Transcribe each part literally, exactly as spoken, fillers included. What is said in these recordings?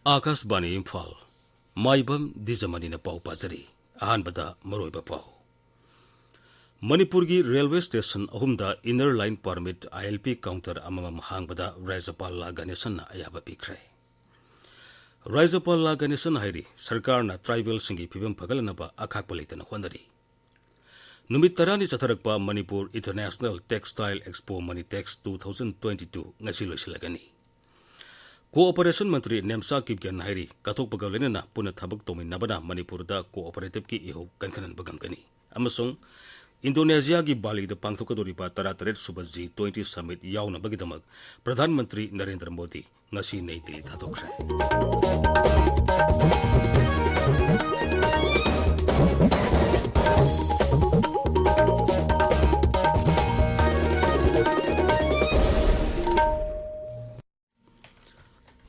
ꯑꯥꯀꯥꯁꯕꯥꯅꯤ ꯏꯝꯐꯥꯜ꯫ ꯃꯥꯏꯕꯝ ꯗꯤꯖꯃꯅꯤꯅ ꯄꯥꯎ ꯄꯥꯖꯔꯤ꯫ ꯑꯍꯥꯟꯕꯗ ꯃꯔꯨꯑꯣꯏꯕ ꯄꯥꯎ꯫ ꯃꯅꯤꯄꯨꯔꯒꯤ ꯔꯦꯜꯋꯦ ꯁ꯭ꯇꯦꯁꯟ ꯑꯍꯨꯝꯗ Inner Line Permit, I L P, counter ꯑꯃꯃꯝ ꯍꯥꯡꯕꯗ ꯔꯥꯖ꯭ꯌꯄꯥꯜ ꯂꯥ ꯒꯅꯦꯁꯟꯅ ꯑꯌꯥꯕ ꯄꯤꯈ꯭ꯔꯦ꯫ ꯔꯥꯖ꯭ꯌꯄꯥꯜ ꯂꯥ ꯒꯅꯦꯁꯟꯅ ꯍꯥꯏꯔꯤ, ꯁꯔꯀꯥꯔꯅ ꯇ꯭ꯔꯥꯏꯕꯦꯜꯁꯤꯡꯒꯤ ꯐꯤꯕꯝ ꯐꯒꯠꯂꯅꯕ ꯑꯈꯥꯛꯄ ꯂꯩꯇꯅ ꯍꯣꯠꯅꯔꯤ꯫ ꯅꯨꯃꯤꯠ ꯇꯔꯥꯅꯤ ꯆꯠꯊꯔꯛꯄ Manipur International Textile Expo, MANITEX, two thousand twenty-two ꯉꯁꯤ ꯂꯣꯏꯁꯤꯜꯂꯒꯅꯤ꯫ ꯀꯣꯑꯣꯄꯔꯦꯁꯟ ꯃꯟꯇ꯭ꯔꯤ ꯅꯦꯝꯆꯥ ꯀꯤꯞꯒꯦꯟ ꯍꯥꯏꯔꯤ, ꯀꯠꯊꯣꯛꯄꯒ ꯂꯣꯏꯅꯅ ꯄꯨꯟꯅ ꯊꯕꯛ ꯇꯧꯃꯤꯟꯅꯕꯅ ꯃꯅꯤꯄꯨꯔꯗ ꯀꯣꯑꯣꯄꯔꯦꯇꯤꯚꯀꯤ ꯏꯍꯧ ꯀꯟꯈꯠꯍꯟꯕ ꯉꯝꯒꯅꯤ ꯑꯃꯁꯨꯡ ꯏꯟꯗꯣꯅꯦꯁꯤꯌꯥꯒꯤ ꯕꯥꯂꯤꯗ ꯄꯥꯡꯊꯣꯛꯀꯗꯧꯔꯤꯕ ꯇꯔꯥꯇꯔꯦꯠ ꯁꯨꯕ G twenty Summit ꯌꯥꯎꯅꯕꯒꯤꯗꯃꯛ Pradhan Mantri Narendra Modi ꯉꯁꯤ ꯅꯩ ꯗꯤꯜꯂꯤ ꯊꯥꯗꯣꯛꯈ꯭ꯔꯦ꯫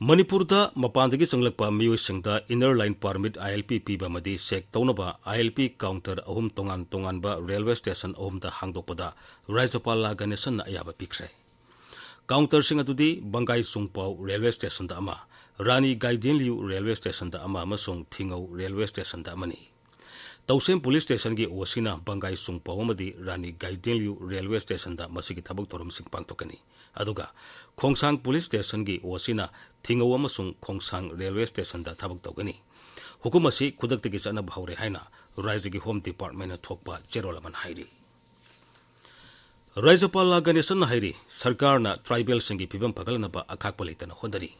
ꯃꯅꯤꯄꯨꯔꯗ ꯃꯄꯥꯟꯗꯒꯤ ꯆꯪꯂꯛꯄ ꯃꯤꯑꯣꯏꯁꯤꯡꯗ Inner Line Permit, I L P, ꯄꯤꯕ ꯑꯃꯗꯤ ꯆꯦꯛ ꯇꯧꯅꯕ I L P counter ꯑꯍꯨꯝ ꯇꯣꯉꯥꯟ ꯇꯣꯉꯥꯟꯕ ꯔꯦꯜꯋꯦ ꯁ꯭ꯇꯦꯁꯟ ꯑꯍꯨꯝꯗ ꯍꯥꯡꯗꯣꯛꯄꯗ ꯔꯥꯖ꯭ꯌꯄꯥꯜ ꯂꯥ ꯒꯅꯦꯁꯟꯅ ꯑꯌꯥꯕ ꯄꯤꯈ꯭ꯔꯦ꯫ ꯀꯥꯎꯟꯇꯔꯁꯤꯡ ꯑꯗꯨꯗꯤ ꯕꯪꯒꯥꯏ ꯆꯨꯡꯄꯥꯎ ꯔꯦꯜꯋꯦ ꯁ꯭ꯇꯦꯁꯟꯗ ꯑꯃ, ꯔꯥꯅꯤ ꯒꯥꯏꯗꯤꯟꯂꯤꯌꯨ ꯔꯦꯜꯋꯦ ꯁ꯭ꯇꯦꯁꯟꯗ ꯑꯃ ꯑꯃꯁꯨꯡ ꯊꯤꯡꯉꯧ ꯔꯦꯜꯋꯦ ꯁ꯭ꯇꯦꯁꯟꯗ ꯑꯃꯅꯤ꯫ ꯇꯧꯁꯦꯝ ꯄꯨꯂꯤꯁ ꯁ꯭ꯇꯦꯁꯟꯒꯤ ꯑꯣ ꯁꯤꯅ ꯕꯪꯒꯥꯏ ꯆꯨꯡꯄꯥꯎ ꯑꯃꯗꯤ ꯔꯥꯅꯤ ꯒꯥꯏꯗꯤꯟꯂꯤꯌꯨ ꯔꯦꯜꯋꯦ ꯁ꯭ꯇꯦꯁꯟꯗ ꯃꯁꯤꯒꯤ ꯊꯕꯛ ꯊꯧꯔꯝꯁꯤꯡ ꯄꯥꯡꯊꯣꯛꯀꯅꯤ꯫ ꯑꯗꯨꯒ ꯈꯣꯡꯁꯥꯡ ꯄꯨꯂꯤꯁ ꯁ꯭ꯇꯦꯁꯟꯒꯤ ꯑꯣ ꯁꯤꯅ ꯊꯤꯡꯉꯧ ꯑꯃꯁꯨꯡ ꯈꯣꯡꯁꯥꯡ ꯔꯦꯜꯋꯦ ꯁ꯭ꯇꯦꯁꯟꯗ ꯊꯕꯛ ꯇꯧꯒꯅꯤ꯫ ꯍꯨꯀꯨꯝ ꯑꯁꯤ ꯈꯨꯗꯛꯇꯒꯤ ꯆꯠꯅꯕ ꯍꯧꯔꯦ ꯍꯥꯏꯅ ꯔꯥꯖ꯭ꯌꯒꯤ ꯍꯣꯝ ꯗꯤꯄꯥꯔꯠꯃꯦꯟꯅ ꯊꯣꯛꯄ ꯆꯦꯔꯣꯜ ꯑꯃꯅ ꯍꯥꯏꯔꯤ꯫ ꯔꯥꯖ꯭ꯌꯄꯥꯜ ꯂꯥ ꯒꯅꯦꯁꯟꯅ ꯍꯥꯏꯔꯤ, ꯁꯔꯀꯥꯔꯅ ꯇ꯭ꯔꯥꯏꯕꯦꯜꯁꯤꯡꯒꯤ ꯐꯤꯕꯝ ꯐꯒꯠꯂꯅꯕ ꯑꯈꯥꯛꯄ ꯂꯩꯇꯅ ꯍꯣꯠꯅꯔꯤ꯫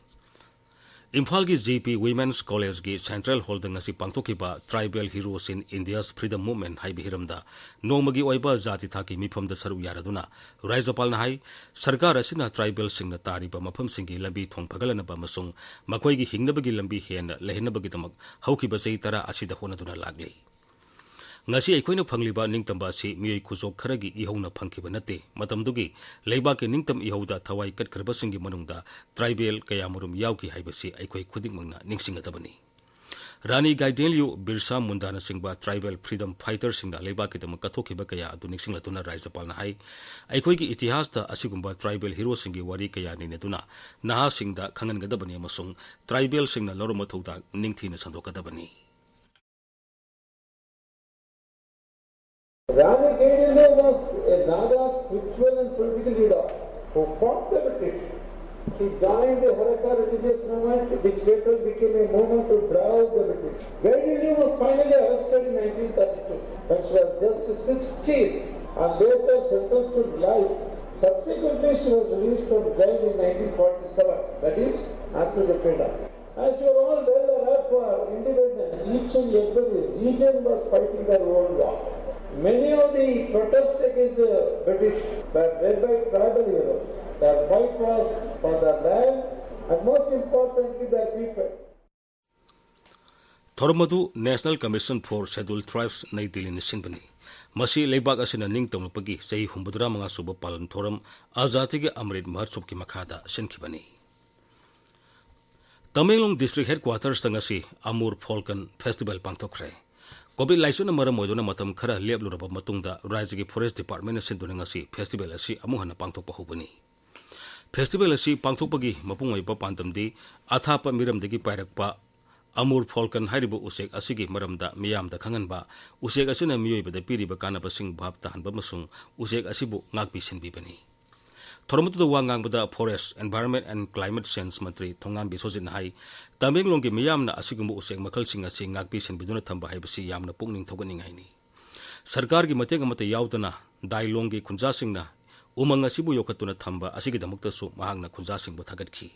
ꯏꯝꯐꯥꯜꯒꯤ G P Women's Collegeꯀꯤ Central Hallꯗ ꯉꯁꯤ ꯄꯥꯡꯊꯣꯛꯈꯤꯕ Tribal Heroes in India's Freedom Movement ꯍꯥꯏꯕ ꯍꯤꯔꯝꯗ ꯅꯣꯡꯃꯒꯤ ꯑꯣꯏꯕ ꯖꯥꯇꯤ ꯊꯥꯛꯀꯤ ꯃꯤꯐꯝꯗ ꯁꯔꯨꯛ ꯌꯥꯔꯗꯨꯅ ꯔꯥꯖ꯭ꯌꯄꯥꯜꯅ ꯍꯥꯏ, ꯁꯔꯀꯥꯔ ꯑꯁꯤꯅ ꯇ꯭ꯔꯥꯏꯕꯦꯜꯁꯤꯡꯅ ꯇꯥꯔꯤꯕ ꯃꯐꯝꯁꯤꯡꯒꯤ ꯂꯝꯕꯤ ꯊꯣꯡ ꯐꯒꯠꯂꯅꯕ ꯑꯃꯁꯨꯡ ꯃꯈꯣꯏꯒꯤ ꯍꯤꯡꯅꯕꯒꯤ ꯂꯝꯕꯤ ꯍꯦꯟꯅ ꯂꯩꯍꯟꯅꯕꯒꯤꯗꯃꯛ ꯍꯧꯈꯤꯕ ꯆꯍꯤ ꯇꯔꯥ ꯑꯁꯤꯗ ꯍꯣꯠꯅꯗꯨꯅ ꯂꯥꯛꯂꯤ꯫ ꯉꯁꯤ ꯑꯩꯈꯣꯏꯅ ꯐꯪꯂꯤꯕ ꯅꯤꯡꯇꯝꯕ ꯑꯁꯤ ꯃꯤꯑꯣꯏ ꯈꯨꯖꯣꯛ ꯈꯔꯒꯤ ꯏꯍꯧꯅ ꯐꯪꯈꯤꯕ ꯅꯠꯇꯦ꯫ ꯃꯇꯝꯗꯨꯒꯤ ꯂꯩꯕꯥꯛꯀꯤ ꯅꯤꯡꯇꯝ ꯏꯍꯧꯗ ꯊꯋꯥꯏ ꯀꯠꯈ꯭ꯔꯕꯁꯤꯡꯒꯤ ꯃꯅꯨꯡꯗ ꯇ꯭ꯔꯥꯏꯕꯦꯜ ꯀꯌꯥꯃꯔꯨꯝ ꯌꯥꯎꯈꯤ ꯍꯥꯏꯕꯁꯤ ꯑꯩꯈꯣꯏ ꯈꯨꯗꯤꯡꯃꯛꯅ ꯅꯤꯡꯁꯤꯡꯒꯗꯕꯅꯤ꯫ ꯔꯥꯅꯤ ꯒꯥꯏꯗꯦꯟꯂꯤꯌꯨ, ꯕꯤꯔꯁꯥ ꯃꯨꯟꯗꯥꯅꯆꯤꯡꯕ ꯇ꯭ꯔꯥꯏꯕꯦꯜ ꯐ꯭ꯔꯤꯗꯝ ꯐꯥꯏꯇꯔꯁꯤꯡꯅ ꯂꯩꯕꯥꯛꯀꯤꯗꯃꯛ ꯀꯠꯊꯣꯛꯈꯤꯕ ꯀꯌꯥ ꯑꯗꯨ ꯅꯤꯡꯁꯤꯡꯂꯗꯨꯅ ꯔꯥꯖ꯭ꯌꯄꯥꯜꯅ ꯍꯥꯏ, ꯑꯩꯈꯣꯏꯒꯤ ꯏꯇꯤꯍꯥꯁꯇ ꯑꯁꯤꯒꯨꯝꯕ ꯇ꯭ꯔꯥꯏꯕꯦꯜ ꯍꯤꯔꯣꯁꯤꯡꯒꯤ ꯋꯥꯔꯤ ꯀꯌꯥ ꯅꯩꯅꯗꯨꯅ ꯅꯍꯥꯁꯤꯡꯗ ꯈꯪꯍꯟꯒꯗꯕꯅꯤ ꯑꯃꯁꯨꯡ ꯇ꯭ꯔꯥꯏꯕꯦꯜꯁꯤꯡꯅ ꯂꯧꯔꯝꯕ ꯊꯧꯗꯥꯡ ꯅꯤꯡꯊꯤꯅ ꯁꯟꯗꯣꯛꯀꯗꯕꯅꯤ꯫ Rani Gaidinliu was a Naga spiritual and political leader who fought the British. She joined the Harappa religious movement, which later became a movement to drive the British. Gaidinliu was finally arrested in nineteen thirty-two when she was just sixteen and later sentenced to life. Subsequently, she was released from jail in nineteen forty-seven, that is, after the freedom. As you are all well aware, for independence, each and every region was fighting their own war. Many of the protests against the British were led by tribal heroes. Their fight was for their land and, most importantly, their people. ꯊꯧꯔꯝ ꯑꯗꯨ National Commission for Scheduled Tribes, ꯅꯩ ꯗꯤꯜꯂꯤꯅ ꯁꯤꯟꯕꯅꯤ꯫ ꯃꯁꯤ ꯂꯩꯕꯥꯛ ꯑꯁꯤꯅ ꯅꯤꯡꯇꯝꯂꯛꯄꯒꯤ ꯆꯍꯤ ꯍꯨꯝꯐꯨꯇꯔꯥ ꯃꯉꯥ ꯁꯨꯕ ꯄꯥꯂꯟ ꯊꯧꯔꯝ ꯑꯖꯥꯗꯤꯒꯤ ꯑꯃ꯭ꯔꯤꯠ ꯃꯍꯣꯠꯁꯕꯀꯤ ꯃꯈꯥꯗ ꯁꯤꯟꯈꯤꯕꯅꯤ꯫ ꯇꯃꯦꯡꯂꯣꯡ District Headquartersꯇ ꯉꯁꯤ ꯑꯃꯨꯔ ꯐꯣꯜꯀꯟ ꯐꯦꯁꯇꯤꯚꯦꯜ ꯄꯥꯡꯊꯣꯛꯈ꯭ꯔꯦ꯫ ꯀꯣꯚꯤꯗ ꯂꯥꯏꯆꯠꯅ ꯃꯔꯝ ꯑꯣꯏꯗꯨꯅ ꯃꯇꯝ ꯈꯔ ꯂꯦꯞꯂꯨꯔꯕ ꯃꯇꯨꯡꯗ ꯔꯥꯖ꯭ꯌꯒꯤ Forest Departmentꯅ ꯁꯤꯟꯗꯨꯅ ꯉꯁꯤ ꯐꯦꯁꯇꯤꯚꯦꯜ ꯑꯁꯤ ꯑꯃꯨꯛ ꯍꯟꯅ ꯄꯥꯡꯊꯣꯛꯄ ꯍꯧꯕꯅꯤ꯫ ꯐꯦꯁꯇꯤꯚꯦꯜ ꯑꯁꯤ ꯄꯥꯡꯊꯣꯛꯄꯒꯤ ꯃꯄꯨꯡ ꯑꯣꯏꯕ ꯄꯥꯟꯗꯝꯗꯤ ꯑꯊꯥꯞꯄ ꯃꯤꯔꯝꯗꯒꯤ ꯄꯥꯏꯔꯛꯄ ꯑꯃꯨꯔ ꯐꯣꯜꯀꯟ ꯍꯥꯏꯔꯤꯕ ꯎꯆꯦꯛ ꯑꯁꯤꯒꯤ ꯃꯔꯝꯗ ꯃꯤꯌꯥꯝꯗ ꯈꯪꯍꯟꯕ, ꯎꯆꯦꯛ ꯑꯁꯤꯅ ꯃꯤꯑꯣꯏꯕꯗ ꯄꯤꯔꯤꯕ ꯀꯥꯟꯅꯕꯁꯤꯡ ꯚꯥꯞ ꯇꯥꯍꯟꯕ ꯑꯃꯁꯨꯡ ꯎꯆꯦꯛ ꯑꯁꯤꯕꯨ ꯉꯥꯛꯄꯤ ꯁꯦꯟꯕꯤꯕꯅꯤ꯫ ꯊꯧꯔꯝ ꯑꯗꯨꯗ ꯋꯥ ꯉꯥꯡꯕꯗ Forest, Environment and Climate Change ꯃꯟꯇ꯭ꯔꯤ ꯊꯣꯉꯥꯝ ꯕꯤꯁ꯭ꯋꯖꯤꯠꯅ ꯍꯥꯏ, ꯇꯃꯦꯡꯂꯣꯡꯒꯤ ꯃꯤꯌꯥꯝꯅ ꯑꯁꯤꯒꯨꯝꯕ ꯎꯆꯦꯛ ꯃꯈꯜꯁꯤꯡ ꯑꯁꯤ ꯉꯥꯛꯄꯤ ꯁꯦꯟꯕꯤꯗꯨꯅ ꯊꯝꯕ ꯍꯥꯏꯕꯁꯤ ꯌꯥꯝꯅ ꯄꯨꯛꯅꯤꯡ ꯊꯧꯒꯠꯅꯤꯡꯉꯥꯏꯅꯤ꯫ ꯁꯔꯀꯥꯔꯒꯤ ꯃꯇꯦꯡ ꯑꯃꯠꯇ ꯌꯥꯎꯗꯅ ꯗꯥꯏꯂꯣꯡꯒꯤ ꯈꯨꯟꯖꯥꯁꯤꯡꯅ ꯎꯃꯪ ꯑꯁꯤꯕꯨ ꯌꯣꯛꯈꯠꯇꯨꯅ ꯊꯝꯕ ꯑꯁꯤꯒꯤꯗꯃꯛꯇꯁꯨ ꯃꯍꯥꯛꯅ ꯈꯨꯟꯖꯥꯁꯤꯡꯕꯨ ꯊꯥꯒꯠꯈꯤ꯫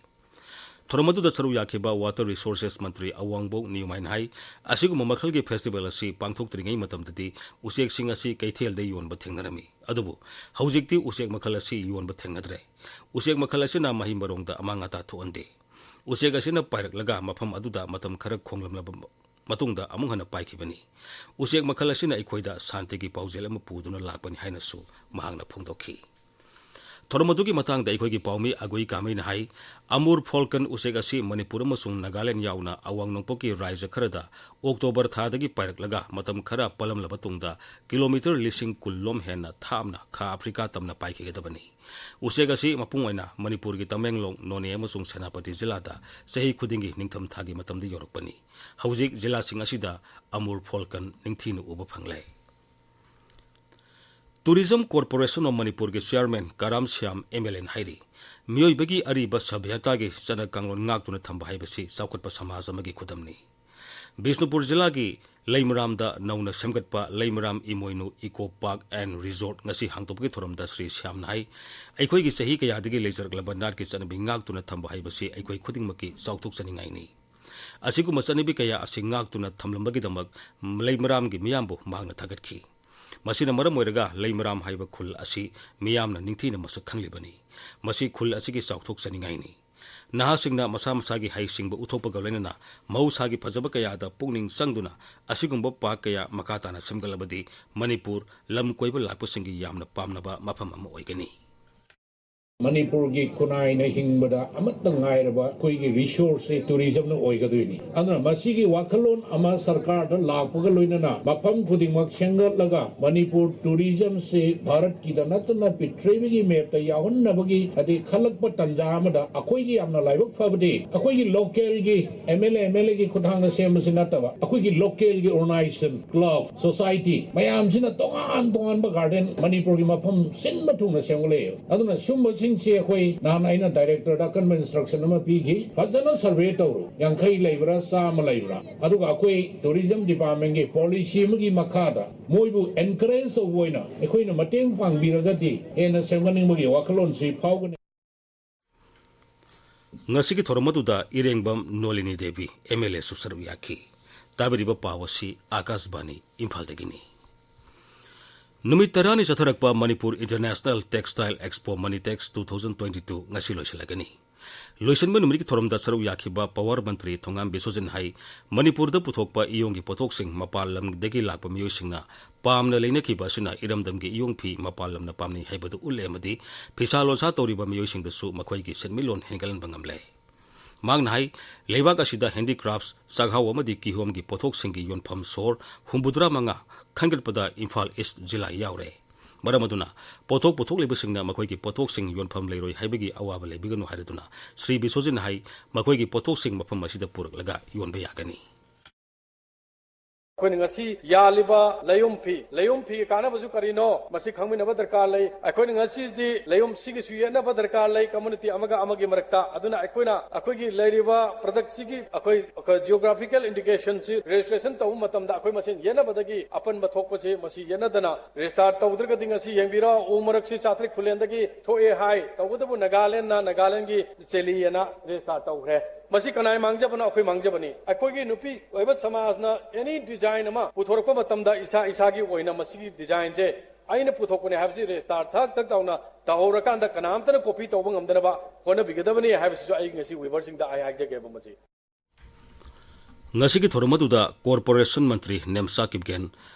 ꯊꯧꯔꯝ ꯑꯗꯨꯗ ꯁꯔꯨꯛ ꯌꯥꯈꯤꯕ Water Resources ꯃꯟꯇ꯭ꯔꯤ ꯑꯋꯥꯡꯕꯣꯛ ꯅꯤꯌꯨꯃꯥꯏꯅ ꯍꯥꯏ, ꯑꯁꯤꯒꯨꯝꯕ ꯃꯈꯜꯒꯤ ꯐꯦꯁꯇꯤꯚꯦꯜ ꯑꯁꯤ ꯄꯥꯡꯊꯣꯛꯇ꯭ꯔꯤꯉꯩ ꯃꯇꯝꯗꯗꯤ ꯎꯆꯦꯛꯁꯤꯡ ꯑꯁꯤ ꯀꯩꯊꯦꯜꯗ ꯌꯣꯟꯕ ꯊꯦꯡꯅꯔꯝꯃꯤ꯫ ꯑꯗꯨꯕꯨ ꯍꯧꯖꯤꯛꯇꯤ ꯎꯆꯦꯛ ꯃꯈꯜ ꯑꯁꯤ ꯌꯣꯟꯕ ꯊꯦꯡꯅꯗ꯭ꯔꯦ꯫ ꯎꯆꯦꯛ ꯃꯈꯜ ꯑꯁꯤꯅ ꯃꯍꯩ ꯃꯔꯣꯡꯗ ꯑꯃꯥꯡ ꯑꯇꯥ ꯊꯣꯛꯍꯟꯗꯦ꯫ ꯎꯆꯦꯛ ꯑꯁꯤꯅ ꯄꯥꯏꯔꯛꯂꯒ ꯃꯐꯝ ꯑꯗꯨꯗ ꯃꯇꯝ ꯈꯔ ꯈꯣꯡꯂꯝꯂꯕ ꯃꯇꯨꯡꯗ ꯑꯃꯨꯛ ꯍꯟꯅ ꯄꯥꯏꯈꯤꯕꯅꯤ꯫ ꯎꯆꯦꯛ ꯃꯈꯜ ꯑꯁꯤꯅ ꯑꯩꯈꯣꯏꯗ ꯁꯥꯟꯇꯤꯒꯤ ꯄꯥꯎꯖꯦꯜ ꯑꯃ ꯄꯨꯗꯨꯅ ꯂꯥꯛꯄꯅꯤ ꯍꯥꯏꯅꯁꯨ ꯃꯍꯥꯛꯅ ꯐꯣꯡꯗꯣꯛꯈꯤ꯫ ꯊꯧꯔꯝ ꯑꯗꯨꯒꯤ ꯃꯇꯥꯡꯗ ꯑꯩꯈꯣꯏꯒꯤ ꯄꯥꯎꯃꯤ ꯑꯒꯨꯏ ꯀꯥꯃꯩꯅ ꯍꯥꯏ, ꯑꯃꯨꯔ ꯐꯣꯜꯀꯟ ꯎꯆꯦꯛ ꯑꯁꯤ ꯃꯅꯤꯄꯨꯔ ꯑꯃꯁꯨꯡ ꯅꯥꯒꯥꯂꯦꯟ ꯌꯥꯎꯅ ꯑꯋꯥꯡ ꯅꯣꯡꯄꯣꯛꯀꯤ ꯔꯥꯏꯖ꯭ꯌ ꯈꯔꯗ ꯑꯣꯛꯇꯣꯕꯔ ꯊꯥꯗꯒꯤ ꯄꯥꯏꯔꯛꯂꯒ ꯃꯇꯝ ꯈꯔ ꯄꯜꯂꯝꯂꯕ ꯇꯨꯡꯗ ꯀꯤꯂꯣꯃꯤꯇꯔ ꯂꯤꯁꯤꯡ ꯀꯨꯟ ꯂꯣꯝ ꯍꯦꯟꯅ ꯊꯥꯞꯅ ꯈꯥ ꯑꯐ꯭ꯔꯤꯀꯥ ꯇꯝꯅ ꯄꯥꯏꯈꯤꯒꯗꯕꯅꯤ꯫ ꯎꯆꯦꯛ ꯑꯁꯤ ꯃꯄꯨꯡ ꯑꯣꯏꯅ ꯃꯅꯤꯄꯨꯔꯒꯤ ꯇꯃꯦꯡꯂꯣꯡ, ꯅꯣꯅꯦ ꯑꯃꯁꯨꯡ ꯁꯦꯅꯥꯄꯇꯤ ꯖꯤꯂꯥꯗ ꯆꯍꯤ ꯈꯨꯗꯤꯡꯒꯤ ꯅꯤꯡꯊꯝ ꯊꯥꯒꯤ ꯃꯇꯝꯗ ꯌꯧꯔꯛꯄꯅꯤ꯫ ꯍꯧꯖꯤꯛ ꯖꯤꯂꯥꯁꯤꯡ ꯑꯁꯤꯗ ꯑꯃꯨꯔ ꯐꯣꯜꯀꯟ ꯅꯤꯡꯊꯤꯅ ꯎꯕ ꯐꯪꯂꯦ꯫ Tourism Corporation of ꯃꯅꯤꯄꯨꯔꯒꯤ ꯆꯤꯌꯥꯔꯃꯦꯟ ꯀꯔꯥꯝ ꯁ꯭ꯌꯥꯝ ꯑꯦꯝ ꯑꯦꯜ ꯑꯦꯅ ꯍꯥꯏꯔꯤ, ꯃꯤꯑꯣꯏꯕꯒꯤ ꯑꯔꯤꯕ ꯁꯚ꯭ꯌꯇꯥꯒꯤ ꯆꯠꯅ ꯀꯥꯡꯂꯣꯟ ꯉꯥꯛꯇꯨꯅ ꯊꯝꯕ ꯍꯥꯏꯕꯁꯤ ꯆꯥꯎꯈꯠꯄ ꯁꯃꯥꯖ ꯑꯃꯒꯤ ꯈꯨꯗꯝꯅꯤ꯫ ꯕꯤꯁꯅꯨꯄꯨꯔ ꯖꯤꯂꯥꯒꯤ ꯂꯩꯃꯔꯥꯝꯗ ꯅꯧꯅ ꯁꯦꯝꯒꯠꯄ ꯂꯩꯃꯔꯥꯝ ꯏꯃꯣꯏꯅꯨ Eco Park and Resort ꯉꯁꯤ ꯍꯥꯡꯗꯣꯛꯄꯒꯤ ꯊꯧꯔꯝꯗ ꯁ꯭ꯔꯤ ꯁ꯭ꯌꯥꯝꯅ ꯍꯥꯏ, ꯑꯩꯈꯣꯏꯒꯤ ꯆꯍꯤ ꯀꯌꯥꯗꯒꯤ ꯂꯩꯖꯔꯛꯂꯕ ꯅꯥꯠꯀꯤ ꯆꯠꯅꯕꯤ ꯉꯥꯛꯇꯨꯅ ꯊꯝꯕ ꯍꯥꯏꯕꯁꯤ ꯑꯩꯈꯣꯏ ꯈꯨꯗꯤꯡꯃꯛꯀꯤ ꯆꯥꯎꯊꯣꯛꯆꯅꯤꯡꯉꯥꯏꯅꯤ꯫ ꯑꯁꯤꯒꯨꯝꯕ ꯆꯠꯅꯕꯤ ꯀꯌꯥ ꯑꯁꯤ ꯉꯥꯛꯇꯨꯅ ꯊꯝꯂꯝꯕꯒꯤꯗꯃꯛ ꯂꯩꯃꯔꯥꯝꯒꯤ ꯃꯤꯌꯥꯝꯕꯨ ꯃꯍꯥꯛꯅ ꯊꯥꯒꯠꯈꯤ꯫ ꯃꯁꯤꯅ ꯃꯔꯝ ꯑꯣꯏꯔꯒ ꯂꯩꯃꯔꯥꯝ ꯍꯥꯏꯕ ꯈꯨꯜ ꯑꯁꯤ ꯃꯤꯌꯥꯝꯅ ꯅꯤꯡꯊꯤꯅ ꯃꯁꯛ ꯈꯪꯂꯤꯕꯅꯤ꯫ ꯃꯁꯤ ꯈꯨꯜ ꯑꯁꯤꯒꯤ ꯆꯥꯎꯊꯣꯛꯆꯅꯤꯡꯉꯥꯏꯅꯤ꯫ ꯅꯍꯥꯁꯤꯡꯅ ꯃꯁꯥ ꯃꯁꯥꯒꯤ ꯍꯩꯁꯤꯡꯕ ꯎꯠꯊꯣꯛꯄꯒ ꯂꯣꯏꯅꯅ ꯃꯍꯧꯁꯥꯒꯤ ꯐꯖꯕ ꯀꯌꯥꯗ ꯄꯨꯛꯅꯤꯡ ꯆꯪꯗꯨꯅ ꯑꯁꯤꯒꯨꯝꯕ ꯄꯥꯔꯛ ꯀꯌꯥ ꯃꯈꯥ ꯇꯥꯅ ꯁꯦꯝꯒꯠꯂꯕꯗꯤ ꯃꯅꯤꯄꯨꯔ ꯂꯝ ꯀꯣꯏꯕ ꯂꯥꯛꯄꯁꯤꯡꯒꯤ ꯌꯥꯝꯅ ꯄꯥꯝꯅꯕ ꯃꯐꯝ ꯑꯃ ꯑꯣꯏꯒꯅꯤ꯫ ꯃꯅꯤꯄꯨꯔꯒꯤ ꯈꯨꯟꯅꯥꯏꯅ ꯍꯤꯡꯕꯗ ꯑꯃꯠꯇ ꯉꯥꯏꯔꯕ ꯑꯩꯈꯣꯏꯒꯤ ꯔꯤꯁꯣꯔꯁꯁꯦ ꯇꯨꯔꯤꯖꯝꯅ ꯑꯣꯏꯒꯗꯣꯏꯅꯤ꯫ ꯑꯗꯨꯅ ꯃꯁꯤꯒꯤ ꯋꯥꯈꯜꯂꯣꯟ ꯑꯃ ꯁꯔꯀꯥꯔꯗ ꯂꯥꯛꯄꯒ ꯂꯣꯏꯅꯅ ꯃꯐꯝ ꯈꯨꯗꯤꯡꯃꯛ ꯁꯦꯝꯒꯠꯂꯒ ꯃꯅꯤꯄꯨꯔ ꯇꯨꯔꯤꯖꯝꯁꯤ ꯚꯥꯔꯠꯀꯤꯗ ꯅꯠꯇꯅ ꯄ꯭ꯔꯤꯊꯤꯕꯤꯒꯤ ꯃꯦꯞꯇ ꯌꯥꯎꯍꯟꯅꯕꯒꯤ ꯍꯥꯏꯗꯤ ꯈꯜꯂꯛꯄ ꯇꯥꯟꯖꯥ ꯑꯃꯗ ꯑꯩꯈꯣꯏꯒꯤ ꯌꯥꯝꯅ ꯂꯥꯏꯕꯛ ꯐꯕꯗꯤ ꯑꯩꯈꯣꯏꯒꯤ ꯂꯣꯀꯦꯜꯒꯤ M L A, M L ꯑꯦꯒꯤ ꯈꯨꯠꯊꯥꯡꯗ ꯁꯦꯝꯕꯁꯤ ꯅꯠꯇꯕ ꯑꯩꯈꯣꯏꯒꯤ ꯂꯣꯀꯦꯜꯒꯤ ꯑꯣꯔꯒꯅꯥꯏꯖꯦꯁꯟ, ꯀ꯭ꯂꯕ, ꯁꯣꯁꯥꯏꯇꯤ ꯃꯌꯥꯝꯁꯤꯅ ꯇꯣꯉꯥꯟ ꯇꯣꯉꯥꯟꯕ ꯒꯥꯔꯗꯦꯟ ꯃꯅꯤꯄꯨꯔꯒꯤ ꯃꯐꯝ ꯁꯤꯟꯕ ꯊꯨꯡꯅ ꯁꯦꯝꯒꯠꯂꯛꯑꯦꯕ꯫ ꯑꯗꯨꯅ ꯁꯨꯝꯕꯁꯤꯡꯁꯦ ꯑꯩꯈꯣꯏ ꯅꯍꯥꯟ ꯑꯩꯅ ꯗꯥꯏꯔꯦꯛꯇꯔꯗ ꯑꯀꯟꯕ ꯏꯟꯁꯇ꯭ꯔꯛꯁꯟ ꯑꯃ ꯄꯤꯈꯤ, ꯐꯖꯅ ꯁꯔꯚꯦ ꯇꯧꯔꯣ, ꯌꯥꯡꯈꯩ ꯂꯩꯕ꯭ꯔꯥ, ꯆꯥꯝꯃ ꯂꯩꯕ꯭ꯔꯥ, ꯑꯗꯨꯒ ꯑꯩꯈꯣꯏ ꯇꯨꯔꯤꯖꯝ ꯗꯤꯄꯥꯔꯠꯃꯦꯟꯒꯤ ꯄꯣꯂꯤꯁꯤ ꯑꯃꯒꯤ ꯃꯈꯥꯗ ꯃꯣꯏꯕꯨ ꯑꯦꯟꯀꯔꯦꯖ ꯇꯧꯕ ꯑꯣꯏꯅ ꯑꯩꯈꯣꯏꯅ ꯃꯇꯦꯡ ꯄꯥꯡꯕꯤꯔꯒꯗꯤ ꯍꯦꯟꯅ ꯁꯦꯝꯒꯠꯅꯤꯡꯕꯒꯤ ꯋꯥꯈꯜꯂꯣꯟꯁꯤ ꯐꯥꯎꯒꯅꯤ꯫ ꯉꯁꯤꯒꯤ ꯊꯧꯔꯝ ꯑꯗꯨꯗ ꯏꯔꯦꯡꯕꯝ ꯅꯣꯂꯤꯅꯤ ꯗꯦꯕꯤ ꯑꯦꯝ ꯑꯦꯜ ꯑꯦꯁꯨ ꯁꯔꯨꯛ ꯌꯥꯈꯤ꯫ ꯇꯥꯕꯤꯔꯤꯕ ꯄꯥꯎ ꯑꯁꯤ ꯑꯥꯀꯥꯁꯕꯥꯅꯤ ꯏꯝꯐꯥꯜꯗꯒꯤꯅꯤ꯫ ꯅꯨꯃꯤꯠ ꯇꯔꯥꯅꯤ ꯆꯠꯊꯔꯛꯄ Manipur international textile expo Manitex two thousand twenty two ꯉꯁꯤ ꯂꯣꯏꯁꯤꯜꯂꯒꯅꯤ꯫ ꯂꯣꯏꯁꯤꯟꯕ ꯅꯨꯃꯤꯠꯀꯤ ꯊꯧꯔꯝꯗ ꯁꯔꯨꯛ ꯌꯥꯈꯤꯕ ꯄꯥꯋꯔ ꯃꯟꯇ꯭ꯔꯤ ꯊꯣꯉꯥꯝ ꯕꯤꯁꯣꯖꯤꯟ ꯍꯥꯏ, ꯃꯅꯤꯄꯨꯔꯗ ꯄꯨꯊꯣꯛꯄ ꯏꯌꯣꯡꯒꯤ ꯄꯣꯠꯊꯣꯛꯁꯤꯡ ꯃꯄꯥꯟ ꯂꯝꯗꯒꯤ ꯂꯥꯛꯄ ꯃꯤꯑꯣꯏꯁꯤꯡꯅ ꯄꯥꯝꯅ ꯂꯩꯅꯈꯤꯕ ꯑꯁꯤꯅ ꯏꯔꯝꯗꯝꯒꯤ ꯏꯌꯣꯡ ꯐꯤ ꯃꯄꯥꯟ ꯂꯝꯅ ꯄꯥꯝꯅꯩ ꯍꯥꯏꯕꯗꯨ ꯎꯠꯂꯦ ꯑꯃꯗꯤ ꯐꯤꯁꯥ ꯂꯣꯟꯁꯥ ꯇꯧꯔꯤꯕ ꯃꯤꯑꯣꯏꯁꯤꯡꯗꯁꯨ ꯃꯈꯣꯏꯒꯤ ꯁꯦꯟꯃꯤꯠꯂꯣꯟ ꯍꯦꯟꯒꯠꯍꯟꯕ ꯉꯝꯂꯦ꯫ ꯃꯍꯥꯛꯅ ꯍꯥꯏ, ꯂꯩꯕꯥꯛ ꯑꯁꯤꯗ ꯍꯦꯟꯗꯤꯀ꯭ꯔꯥꯐꯠꯁ, ꯆꯥꯛꯍꯥꯎ ꯑꯃꯗꯤ ꯀꯤꯍꯣꯝꯒꯤ ꯄꯣꯠꯊꯣꯛꯁꯤꯡꯒꯤ ꯌꯣꯟꯐꯝ ꯁꯣꯔ ꯍꯨꯝꯐꯨꯇꯔꯥ ꯃꯉꯥ ꯈꯟꯒꯠꯄꯗ ꯏꯝꯐꯥꯜ ꯏꯁ ꯖꯤꯂꯥ ꯌꯥꯎꯔꯦ꯫ ꯃꯔꯝ ꯑꯗꯨꯅ ꯄꯣꯠꯊꯣꯛ ꯄꯨꯊꯣꯛꯂꯤꯕꯁꯤꯡꯅ ꯃꯈꯣꯏꯒꯤ ꯄꯣꯠꯊꯣꯛꯁꯤꯡ ꯌꯣꯟꯐꯝ ꯂꯩꯔꯣꯏ ꯍꯥꯏꯕꯒꯤ ꯑꯋꯥꯕ ꯂꯩꯕꯤꯒꯅꯨ ꯍꯥꯏꯔꯗꯨꯅ ꯁ꯭ꯔꯤ ꯕꯤꯁꯣꯖꯤꯠꯅ ꯍꯥꯏ, ꯃꯈꯣꯏꯒꯤ ꯄꯣꯠꯊꯣꯛꯁꯤꯡ ꯃꯐꯝ ꯑꯁꯤꯗ ꯄꯨꯔꯛꯂꯒ ꯌꯣꯟꯕ ꯌꯥꯒꯅꯤ꯫ ꯑꯩꯈꯣꯏꯅ ꯉꯁꯤ ꯌꯥꯜꯂꯤꯕ ꯂꯩꯌꯨꯝ ꯐꯤ, ꯂꯩꯌꯨꯝ ꯐꯤꯒꯤ ꯀꯥꯟꯅꯕꯁꯨ ꯀꯔꯤꯅꯣ? ꯃꯁꯤ ꯈꯪꯃꯤꯟꯅꯕ ꯗꯔꯀꯥꯔ ꯂꯩ꯫ ꯑꯩꯈꯣꯏꯅ ꯉꯁꯤꯗꯤ ꯂꯩꯌꯨꯝ ꯁꯤꯒꯤꯁꯨ ꯌꯦꯠꯅꯕ ꯗꯔꯀꯥꯔ ꯂꯩ, ꯀꯝꯃꯨꯅꯤꯇꯤ ꯑꯃꯒ ꯑꯃꯒꯤ ꯃꯔꯛꯇ꯫ ꯑꯗꯨꯅ ꯑꯩꯈꯣꯏꯅ ꯑꯩꯈꯣꯏꯒꯤ ꯂꯩꯔꯤꯕ ꯄ꯭ꯔꯗꯛꯁꯤꯒꯤ ꯑꯩꯈꯣꯏ, ꯑꯩꯈꯣꯏ ꯖꯤꯑꯣꯒ꯭ꯔꯥꯐꯤꯀꯦꯜ ꯏꯟꯗꯤꯀꯦꯁꯟꯁꯤ ꯔꯦꯖꯤꯁꯇ꯭ꯔꯦꯁꯟ ꯇꯧꯕ ꯃꯇꯝꯗ ꯑꯩꯈꯣꯏ ꯃꯁꯦꯟ ꯌꯦꯠꯅꯕꯗꯒꯤ ꯑꯄꯟꯕ ꯊꯣꯛꯄꯁꯤ, ꯃꯁꯤ ꯌꯦꯠꯅꯗꯅ ꯔꯦꯖꯤꯁꯇꯥꯔ ꯇꯧꯗ꯭ꯔꯒꯗꯤ, ꯉꯁꯤ ꯌꯦꯡꯕꯤꯔꯣ, ꯎ ꯃꯔꯛꯁꯤ ꯆꯥꯇ꯭ꯔꯤꯛ ꯈꯨꯂꯦꯟꯗꯒꯤ ꯊꯣꯛꯑꯦ ꯍꯥꯏ, ꯇꯧꯕꯇꯕꯨ ꯅꯥꯒꯥꯂꯦꯟꯅ ꯅꯥꯒꯥꯂꯦꯟꯒꯤ ꯆꯦꯂꯤ ꯑꯅ ꯔꯦꯖꯤꯁꯇꯥꯔ ꯇꯧꯈ꯭ꯔꯦ꯫ ꯃꯁꯤ ꯀꯅꯥꯏ ꯃꯥꯡꯖꯕꯅꯣ? ꯑꯩꯈꯣꯏ ꯃꯥꯡꯖꯕꯅꯤ꯫ ꯑꯩꯈꯣꯏꯒꯤ ꯅꯨꯄꯤ ꯑꯣꯏꯕ ꯁꯃꯥꯖꯅ ꯑꯦꯅꯤ ꯗꯤꯖꯥꯏꯟ ꯑꯃ ꯄꯨꯊꯣꯔꯛꯄ ꯃꯇꯝꯗ ꯏꯁꯥ ꯏꯁꯥꯒꯤ ꯑꯣꯏꯅ ꯃꯁꯤꯒꯤ ꯗꯤꯖꯥꯏꯟꯁꯦ ꯑꯩꯅ ꯄꯨꯊꯣꯛꯄꯅꯦ ꯍꯥꯏꯕꯁꯤ ꯔꯦꯖꯤꯁꯇꯥꯔ ꯊꯛ ꯊꯛ ꯇꯧꯅ ꯇꯧꯍꯧꯔꯀꯥꯟꯗ ꯀꯅꯥꯝꯇꯅ ꯀꯣꯄꯤ ꯇꯧꯕ ꯉꯝꯗꯅꯕ ꯍꯣꯠꯅꯕꯤꯒꯗꯕꯅꯤ ꯍꯥꯏꯕꯁꯤꯁꯨ ꯑꯩ ꯉꯁꯤ ꯋꯤꯚꯔꯁꯤꯡꯗ ꯑꯩ ꯍꯥꯏꯖꯒꯦꯕ꯫ ꯃꯁꯤ ꯉꯁꯤꯒꯤ ꯊꯧꯔꯝ ꯑꯗꯨꯗ corporation Mantri ꯅꯦꯝꯁꯥ Kipgen,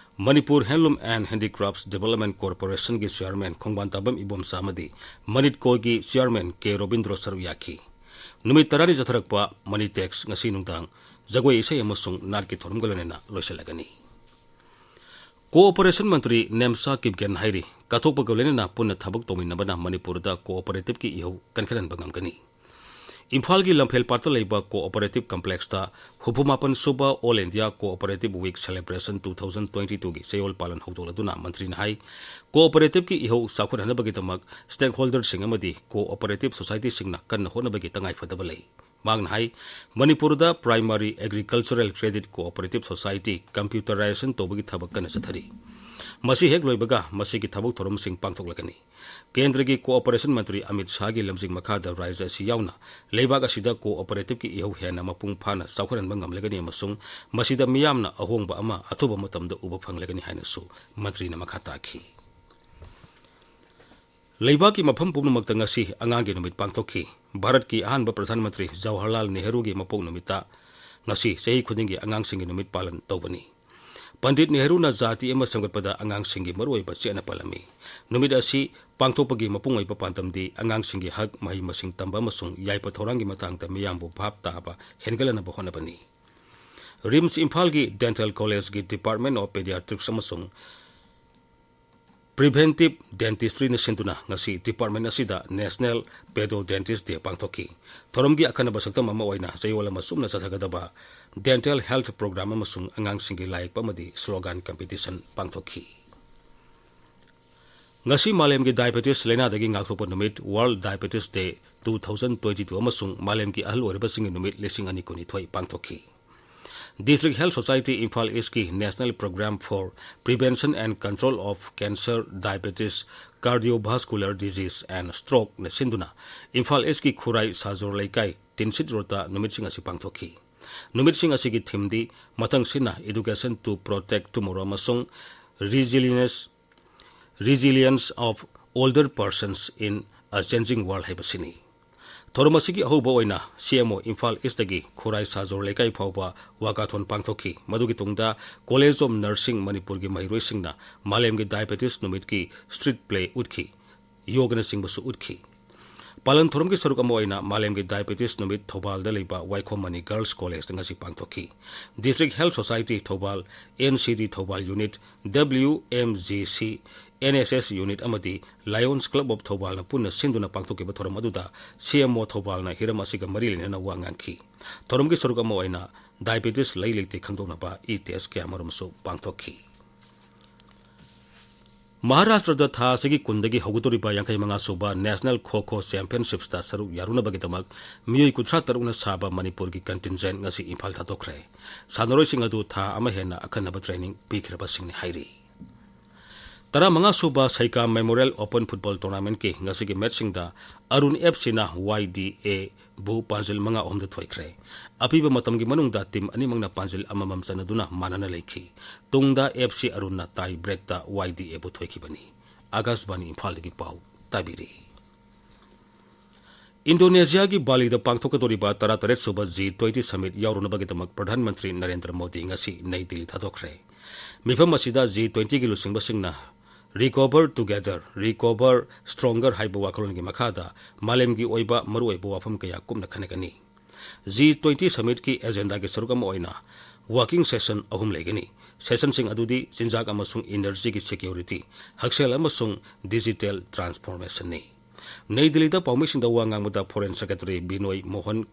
Manipur handloom and ꯍꯦꯟꯗꯤꯀ꯭ꯔꯥꯐꯠꯁ development ꯀꯣꯔꯄꯣꯔꯦꯁꯟꯒꯤ chairman ꯈꯣꯡꯕꯥꯟ ꯇꯥꯕꯝ Ibomcha ꯑꯃꯗꯤ ꯃꯅꯤꯠꯀꯣꯒꯤ ꯆꯤꯌꯥꯔꯃꯦꯟ ꯀꯦ ꯔꯣꯕꯤꯟꯗ꯭ꯔꯣ ꯁꯔꯨꯛ ꯌꯥꯈꯤ꯫ ꯅꯨꯃꯤꯠ ꯇꯔꯥꯅꯤ ꯆꯠꯊꯔꯛꯄ ꯃꯅꯤꯇꯦꯛꯁ ꯉꯁꯤ ꯅꯨꯡꯗꯥꯡ ꯖꯒꯣꯏ ꯏꯁꯩ ꯑꯃꯁꯨꯡ ꯅꯥꯠꯀꯤ ꯊꯧꯔꯝꯒ ꯂꯣꯏꯅꯅ ꯂꯣꯏꯁꯤꯜꯂꯒꯅꯤ꯫ ꯀꯣꯑꯣꯄꯔꯦꯁꯟ ꯃꯟꯇ꯭ꯔꯤ ꯅꯦꯝꯁꯥ ꯀꯤꯞꯒꯦꯟ ꯍꯥꯏꯔꯤ, ꯀꯠꯊꯣꯛꯄꯒ ꯂꯣꯏꯅꯅ ꯄꯨꯟꯅ ꯊꯕꯛ ꯇꯧꯃꯤꯟꯅꯕꯅ ꯃꯅꯤꯄꯨꯔꯗ ꯀꯣꯑꯣꯄꯔꯦꯇꯤꯚꯀꯤ ꯏꯍꯧ ꯀꯟꯈꯠꯍꯟꯕ ꯉꯝꯒꯅꯤ꯫ ꯏꯝꯐꯥꯜꯒꯤ ꯂꯝꯐꯦꯜ ꯄꯥꯠꯇ ꯂꯩꯕ ꯀꯣꯑꯣꯄꯔꯦꯇꯤꯚ ꯀꯝꯄ꯭ꯂꯦꯛꯁꯇ ꯍꯨꯝꯐꯨ ꯃꯥꯄꯟ ꯁꯨꯕ all India cooperative week celebration two thousand twenty ꯇꯨꯒꯤ ꯆꯌꯣꯜ ꯄꯥꯂꯟ ꯍꯧꯗꯣꯛꯂꯗꯨꯅ ꯃꯟꯇ꯭ꯔꯤꯅ ꯍꯥꯏ, ꯀꯣꯑꯣꯄꯔꯦꯇꯤꯚꯀꯤ ꯏꯍꯧ ꯆꯥꯎꯈꯠꯍꯟꯅꯕꯒꯤꯗꯃꯛ ꯁ꯭ꯇꯦꯛꯍꯣꯜꯗꯔꯁꯤꯡ ꯑꯃꯗꯤ ꯀꯣꯑꯣꯄꯔꯦꯇꯤꯚ ꯁꯣꯁꯥꯏꯇꯤꯁꯤꯡꯅ ꯀꯟꯅ ꯍꯣꯠꯅꯕꯒꯤ ꯇꯉꯥꯏꯐꯗꯕ ꯂꯩ꯫ ꯃꯍꯥꯛꯅ ꯍꯥꯏ, ꯃꯅꯤꯄꯨꯔꯗ primary agricultural credit cooperative society computerization ꯇꯧꯕꯒꯤ ꯊꯕꯛ ꯀꯟꯅ ꯆꯠꯊꯔꯤ꯫ ꯃꯁꯤ ꯍꯦꯛ ꯂꯣꯏꯕꯒ ꯃꯁꯤꯒꯤ ꯊꯕꯛ ꯊꯧꯔꯝꯁꯤꯡ ꯄꯥꯡꯊꯣꯛꯂꯒꯅꯤ꯫ ꯀꯦꯟꯗ꯭ꯔꯒꯤ ꯀꯣꯑꯣꯄꯔꯦꯁꯟ ꯃꯟꯇ꯭ꯔꯤ ꯑꯃꯤꯠ ꯁꯥꯍꯒꯤ ꯂꯝꯖꯤꯡ ꯃꯈꯥꯗ ꯔꯥꯖ꯭ꯌ ꯑꯁꯤ ꯌꯥꯎꯅ ꯂꯩꯕꯥꯛ ꯑꯁꯤꯗ ꯀꯣꯑꯣꯄꯔꯦꯇꯤꯚꯀꯤ ꯏꯍꯧ ꯍꯦꯟꯅ ꯃꯄꯨꯡ ꯐꯥꯅ ꯆꯥꯎꯈꯠꯍꯟꯕ ꯉꯝꯂꯒꯅꯤ ꯑꯃꯁꯨꯡ ꯃꯁꯤꯗ ꯃꯤꯌꯥꯝꯅ ꯑꯍꯣꯡꯕ ꯑꯃ ꯑꯊꯨꯕ ꯃꯇꯝꯗ ꯎꯕ ꯐꯪꯂꯒꯅꯤ ꯍꯥꯏꯅꯁꯨ ꯃꯟꯇ꯭ꯔꯤꯅ ꯃꯈꯥ ꯇꯥꯈꯤ꯫ ꯂꯩꯕꯥꯛꯀꯤ ꯃꯐꯝ ꯄꯨꯝꯅꯃꯛꯇ ꯉꯁꯤ ꯑꯉꯥꯡꯒꯤ ꯅꯨꯃꯤꯠ ꯄꯥꯡꯊꯣꯛꯈꯤ꯫ ꯚꯥꯔꯠꯀꯤ ꯑꯍꯥꯟꯕ ꯄ꯭ꯔꯙꯥꯟ ꯃꯟꯇ꯭ꯔꯤ ꯖꯋꯥꯍꯔꯂꯥꯜ ꯅꯦꯍꯔꯨꯒꯤ ꯃꯄꯣꯛ ꯅꯨꯃꯤꯠꯇ ꯉꯁꯤ ꯆꯍꯤ ꯈꯨꯗꯤꯡꯒꯤ ꯑꯉꯥꯡꯁꯤꯡꯒꯤ ꯅꯨꯃꯤꯠ ꯄꯥꯂꯟ ꯇꯧꯕꯅꯤ꯫ ꯄꯟꯗꯤꯠ ꯅꯦꯍꯔꯨꯅ ꯖꯥꯇꯤ ꯑꯃ ꯁꯦꯝꯒꯠꯄꯗ ꯑꯉꯥꯡꯁꯤꯡꯒꯤ ꯃꯔꯨꯑꯣꯏꯕ ꯆꯦꯠꯅ ꯄꯜꯂꯝꯃꯤ꯫ ꯅꯨꯃꯤꯠ ꯑꯁꯤ ꯄꯥꯡꯊꯣꯛꯄꯒꯤ ꯃꯄꯨꯡ ꯑꯣꯏꯕ ꯄꯥꯟꯗꯝꯗꯤ ꯑꯉꯥꯡꯁꯤꯡꯒꯤ ꯍꯛ, ꯃꯍꯩ ꯃꯁꯤꯡ ꯇꯝꯕ ꯑꯃꯁꯨꯡ ꯌꯥꯏꯐ ꯊꯧꯔꯥꯡꯒꯤ ꯃꯇꯥꯡꯗ ꯃꯤꯌꯥꯝꯕꯨ ꯚꯥꯞ ꯇꯥꯕ ꯍꯦꯟꯒꯠꯍꯟꯅꯕ ꯍꯣꯠꯅꯕꯅꯤ꯫ ꯔꯤꯝꯁ ꯏꯝꯐꯥꯜꯒꯤ Dental Collegeꯀꯤ Department of Pediatrics ꯑꯃꯁꯨꯡ Preventive Dentistryꯅ ꯁꯤꯟꯗꯨꯅ ꯉꯁꯤ department ꯑꯁꯤꯗ National Pedo Dentist Day ꯄꯥꯡꯊꯣꯛꯈꯤ꯫ ꯊꯧꯔꯝꯒꯤ ꯑꯈꯟꯅꯕ ꯁꯛꯇꯝ ꯑꯃ ꯑꯣꯏꯅ ꯆꯌꯣꯜ ꯑꯃ ꯆꯨꯞꯅ ꯆꯠꯊꯒꯗꯕ dental health program ꯑꯃꯁꯨꯡ ꯑꯉꯥꯡꯁꯤꯡꯒꯤ ꯂꯥꯏ ꯌꯦꯛꯄ ꯑꯃꯗꯤ slogan competition ꯄꯥꯡꯊꯣꯛꯈꯤ꯫ ꯉꯁꯤ ꯃꯥꯂꯦꯝꯒꯤ diabetes ꯂꯥꯏꯅꯥꯗꯒꯤ ꯉꯥꯛꯊꯣꯛꯄ ꯅꯨꯃꯤꯠ, World Diabetes Day two thousand twenty two, ꯑꯃꯁꯨꯡ ꯃꯥꯂꯦꯝꯒꯤ ꯑꯍꯜ ꯑꯣꯏꯔꯕꯁꯤꯡꯒꯤ ꯅꯨꯃꯤꯠ ꯂꯤꯁꯤꯡ ꯑꯅꯤ ꯀꯨꯟꯅꯤꯊꯣꯏ ꯄꯥꯡꯊꯣꯛꯈꯤ꯫ District Health Society Imphal Eastꯀꯤ National Program for Prevention and Control of Cancer, Diabetes, Cardiovascular Disease and Strokeꯅ ꯁꯤꯟꯗꯨꯅ ꯏꯝꯐꯥꯜ ꯏꯁꯀꯤ ꯈꯨꯔꯥꯏ ꯁꯥꯖꯣꯔ ꯂꯩꯀꯥꯏ, ꯇꯤꯟꯁꯤꯠ ꯔꯣꯗꯇ ꯅꯨꯃꯤꯠꯁꯤꯡ ꯑꯁꯤ ꯄꯥꯡꯊꯣꯛꯈꯤ꯫ ꯅꯨꯃꯤꯠꯁꯤꯡ ꯑꯁꯤꯒꯤ themeꯗꯤ ꯃꯊꯪꯁꯤꯠꯅ Education to Protect Tomorrow ꯑꯃꯁꯨꯡ Resilience, Resilience of Older Persons in a Changing World ꯍꯥꯏꯕꯁꯤꯅꯤ꯫ ꯊꯧꯔꯝ ꯑꯁꯤꯒꯤ ꯑꯍꯧꯕ ꯑꯣꯏꯅ CMO ꯏꯝꯐꯥꯜ ꯏꯁꯇꯒꯤ ꯈꯨꯔꯥꯏ ꯁꯥꯖꯣꯔ ꯂꯩꯀꯥꯏ ꯐꯥꯎꯕ walkathon ꯄꯥꯡꯊꯣꯛꯈꯤ꯫ ꯃꯗꯨꯒꯤ ꯇꯨꯡꯗ College of Nursing ꯃꯅꯤꯄꯨꯔꯒꯤ ꯃꯍꯩꯔꯣꯏꯁꯤꯡꯅ ꯃꯥꯂꯦꯝꯒꯤ diabetes ꯅꯨꯃꯤꯠꯀꯤ street play ꯎꯠꯈꯤ, ꯌꯣꯒꯅꯆꯤꯡꯕꯁꯨ ꯎꯠꯈꯤ꯫ ꯄꯥꯂꯟ ꯊꯧꯔꯝꯒꯤ ꯁꯔꯨꯛ ꯑꯃ ꯑꯣꯏꯅ ꯃꯥꯂꯦꯝꯒꯤ diabetes ꯅꯨꯃꯤꯠ ꯊꯧꯕꯥꯜꯗ ꯂꯩꯕ ꯋꯥꯏꯈꯣꯝ ꯃꯅꯤ Girls Collegeꯇ ꯉꯁꯤ ꯄꯥꯡꯊꯣꯛꯈꯤ꯫ District Health Society Thoubal, NCD Thoubal Unit, WMGC, NSS Unit ꯑꯃꯗꯤ Lions Club of ꯊꯧꯕꯥꯜꯅ ꯄꯨꯟꯅ ꯁꯤꯟꯗꯨꯅ ꯄꯥꯡꯊꯣꯛꯈꯤꯕ ꯊꯧꯔꯝ ꯑꯗꯨꯗ CMO ꯊꯧꯕꯥꯜꯅ ꯍꯤꯔꯝ ꯑꯁꯤꯒ ꯃꯔꯤ ꯂꯩꯅꯅ ꯋꯥ ꯉꯥꯡꯈꯤ꯫ ꯊꯧꯔꯝꯒꯤ ꯁꯔꯨꯛ ꯑꯃ ꯑꯣꯏꯅ diabetes ꯂꯩ ꯂꯩꯇꯦ ꯈꯪꯗꯣꯛꯅꯕ e-test ꯀꯌꯥꯃꯔꯨꯝꯁꯨ ꯄꯥꯡꯊꯣꯛꯈꯤ꯫ ꯃꯍꯥꯔꯥꯁꯇ꯭ꯔꯗ ꯊꯥ ꯑꯁꯤꯒꯤ ꯀꯨꯟꯗꯒꯤ ꯍꯧꯒꯗꯧꯔꯤꯕ ꯌꯥꯡꯈꯩ ꯃꯉꯥ ꯁꯨꯕ National Kho Kho Championshipꯁꯇ ꯁꯔꯨꯛ ꯌꯥꯔꯨꯅꯕꯒꯤꯗꯃꯛ ꯃꯤꯑꯣꯏ ꯀꯨꯟꯊ꯭ꯔꯥ ꯇꯔꯨꯛꯅ ꯁꯥꯕ ꯃꯅꯤꯄꯨꯔꯒꯤ contingent ꯉꯁꯤ ꯏꯝꯐꯥꯜ ꯊꯥꯗꯣꯛꯈ꯭ꯔꯦ꯫ ꯁꯥꯟꯅꯔꯣꯏꯁꯤꯡ ꯑꯗꯨ ꯊꯥ ꯑꯃ ꯍꯦꯟꯅ ꯑꯈꯟꯅꯕ training ꯄꯤꯈ꯭ꯔꯕꯁꯤꯡꯅꯤ ꯍꯥꯏꯔꯤ꯫ ꯇꯔꯥꯃꯉꯥ ꯁꯨꯕ ꯁꯩꯀꯥ Memorial Open Football Tournamentꯀꯤ ꯉꯁꯤꯒꯤ matchꯁꯤꯡꯗ ꯑꯔꯨꯟ FCꯅ YDAꯕꯨ ꯄꯥꯟꯖꯤꯜ ꯃꯉꯥ ꯑꯍꯨꯝꯗ ꯊꯣꯏꯈ꯭ꯔꯦ꯫ ꯑꯄꯤꯕ ꯃꯇꯝꯒꯤ ꯃꯅꯨꯡꯗ team ꯑꯅꯤꯃꯛꯅ ꯄꯥꯟꯖꯤꯜ ꯑꯃꯃꯝ ꯆꯟꯅꯗꯨꯅ ꯃꯥꯟꯅꯅ ꯂꯩꯈꯤ꯫ ꯇꯨꯡꯗ FC ꯑꯔꯨꯟꯅ tie breakꯇ YDAꯕꯨ ꯊꯣꯏꯈꯤꯕꯅꯤ꯫ ꯑꯥꯀꯥꯁꯕꯥꯅꯤ ꯏꯝꯐꯥꯜꯗꯒꯤ ꯄꯥꯎ ꯇꯥꯕꯤꯔꯤ꯫ ꯏꯟꯗꯣꯅꯦꯁꯤꯌꯥꯒꯤ ꯕꯥꯂꯤꯗ ꯄꯥꯡꯊꯣꯛꯀꯗꯧꯔꯤꯕ ꯇꯔꯥꯇꯔꯦꯠ ꯁꯨꯕ G twenty submit ꯌꯥꯎꯔꯨꯅꯕꯒꯤꯗꯃꯛ Pradhan Mantri Narendra Modi ꯉꯁꯤ ꯅꯩ ꯗꯤꯜꯂꯤ ꯊꯥꯗꯣꯛꯈ꯭ꯔꯦ꯫ ꯃꯤꯐꯝ ꯑꯁꯤꯗ ꯖꯤ ꯇ꯭ꯋꯦꯟꯇꯤꯒꯤ ꯂꯨꯆꯤꯡꯕꯁꯤꯡꯅ Recover Together, Recover Stronger ꯍꯥꯏꯕ ꯋꯥꯈꯜꯂꯣꯟꯒꯤ ꯃꯈꯥꯗ ꯃꯥꯂꯦꯝꯒꯤ ꯑꯣꯏꯕ ꯃꯔꯨꯑꯣꯏꯕ ꯋꯥꯐꯝ ꯀꯌꯥ ꯀꯨꯞꯅ ꯈꯟꯅꯒꯅꯤ꯫ ꯖꯤ ꯇ꯭ꯋꯦꯟꯇꯤ ꯁꯃꯤꯠꯀꯤ ꯑꯦꯖꯦꯟꯗꯥꯒꯤ ꯁꯔꯨꯛ ꯑꯃ ꯑꯣꯏꯅ ꯋꯥꯀꯤꯡ ꯁꯦꯁꯟ ꯑꯍꯨꯝ ꯂꯩꯒꯅꯤ꯫ ꯁꯦꯁꯟꯁꯤꯡ ꯑꯗꯨꯗꯤ ꯆꯤꯟꯖꯥꯛ ꯑꯃꯁꯨꯡ ꯏꯅꯔꯖꯤꯒꯤ ꯁꯦꯀ꯭ꯌꯨꯔꯤꯇꯤ, ꯍꯛꯁꯦꯜ ꯑꯃꯁꯨꯡ ꯗꯤꯖꯤꯇꯦꯜ ꯇ꯭ꯔꯥꯟꯁꯐꯣꯔꯃꯦꯁꯟꯅꯤ꯫ ꯅꯩ ꯗꯤꯜꯂꯤꯗ ꯄꯥꯎꯃꯤꯁꯤꯡꯗ ꯋꯥ ꯉꯥꯡꯕꯗ ꯐꯣꯔꯦꯟ ꯁꯦꯀ꯭ꯔꯦꯇꯔꯤ ꯕꯤꯅꯣꯏ ꯃꯣꯍꯟ